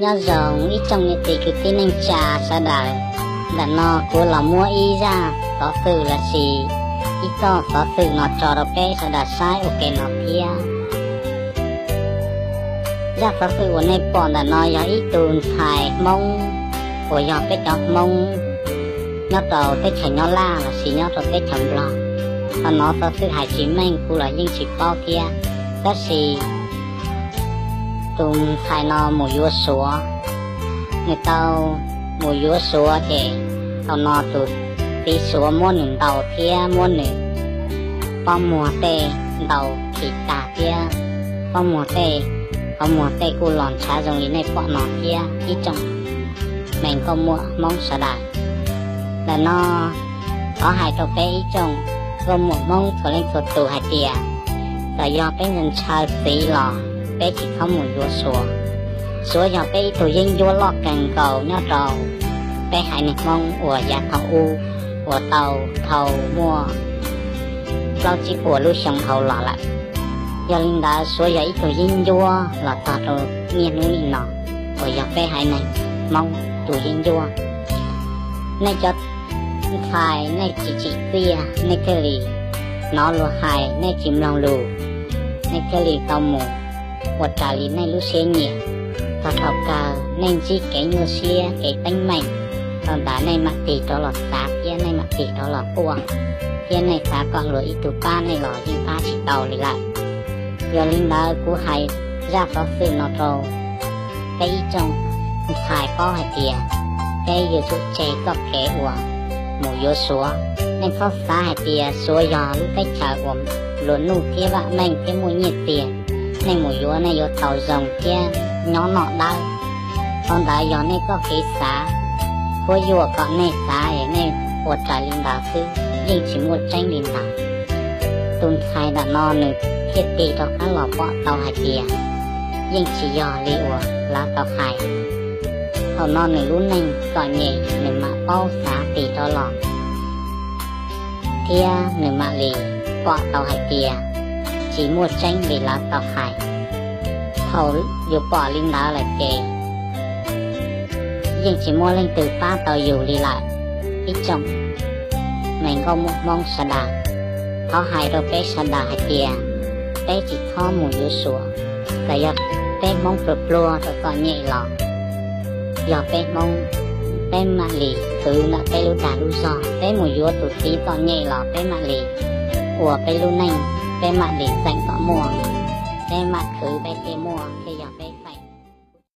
Nyob zoo ib tsoom niam txiv kwv tij neej tsa sawv daws, ntawm no kuv los muab ib zaj xov xwm lossis ib txoj xov xwm no tso rau peb sawv daws saib ua ke no thiab. Zaj xov xwm uas nej pom ntawm no yog ib tug ntxhais Hmoob uas yog peb cov Hmoob nyob rau teb chaws Nyab Laj lossis nyob rau teb chaws Nplog. Qhov no xov xwm hais tsis meej kuv los yeej tsis paub thiab, tab sis tus ntxhais no mus yuav Suav, nws tau mus yuav Suav ces thaum no tus txiv Suav muab nws ntaus thiab muab nws pob muag tej ntaus tsis tag thiab, pob muag tej, qhov muag tej kuj los ntshav zoo li nej pom no thiab ib tsoom me nkauj muam Hmoob sawv daws. Ntawm no thov hais rau peb ib tsoom nkauj muam Hmoob txhua leej txhua tus hais tias, txawm yog peb ntshaw txiv los peb tsis txhob mus yuav Suav. Suav yog peb ib tug yeeb ncuab loj kawg nkaus nyob rau peb haiv neeg Hmoob uas yav thaum ub uas tau dhau muaj plaub tsib puas lub xyoo dhau los lawm. Yog li ntawd Suav yog ib tug yeeb ncuab los txog rau niaj hnub nim no uas yog peb haiv neeg Hmoob tus yeeb ncuab. Nej cov ntxhais nej tsis tsim txiaj nej thiaj li hnov luag hais, nej tsis mloog lus nej thiaj li tau mus ua raws li nej lub siab nyiam. Txog thaum kawg nej ntsib kev nyuaj siab kev teeb meem, thaum ntawd nej mam tig rov los xav thiab nej mam tig rov los quaj, thiab nej xav kom luag ib tug pab nej los yeej pab tsis tau li lawm. Yog li ntawd kuv hais zaj xov xwm no rau peb ib tsoom ntxhais paub hais tias peb yuav tsum tseg txoj kev uas mus yuav Suav. Nej txhob xav hais tias Suav yog lub teb chaws uas nplua nuj thiab vam meej thiab muaj nyiaj txiag, nej mus yuav nej yuav tau zoo thiab nyob noj dawb. Qhov ntawd yog nej txoj kev xav, huab yuam kom nej xav es nej ua raws li ntawd xwb, yeej tsis muaj tseeb li ntawd. Tus ntxhais ntawm no nws thiaj tig rov qab los pom tau hais tias yeej tsis yog li uas lawv tau hais. Thaum no nws lub neej txom nyem nws mam paub xav tig rov los, thiab nws mam li pom tau hais tias tsis muaj tseeb li lawv tau hais. Thaum yus pom li ntawd lawm ces yeej tsis muaj leej twg pab tau yus li lawm. Ib tsoom me nkauj muam Hmoob sawv daws, thov hais rau peb sawv daws hais tias peb tsis txhob mus yuav Suav. Txawm yog peb Hmoob pluag pluag rau txom nyem los yog peb Hmoob, peb mam li khwv ntawm peb lub dag lub zog. Peb mus yuav tus txiv txom nyem los peb mam li ua peb lub neej, peb mam li txeem kom muaj, peb mam khwv peb thiaj muaj thiaj yog peb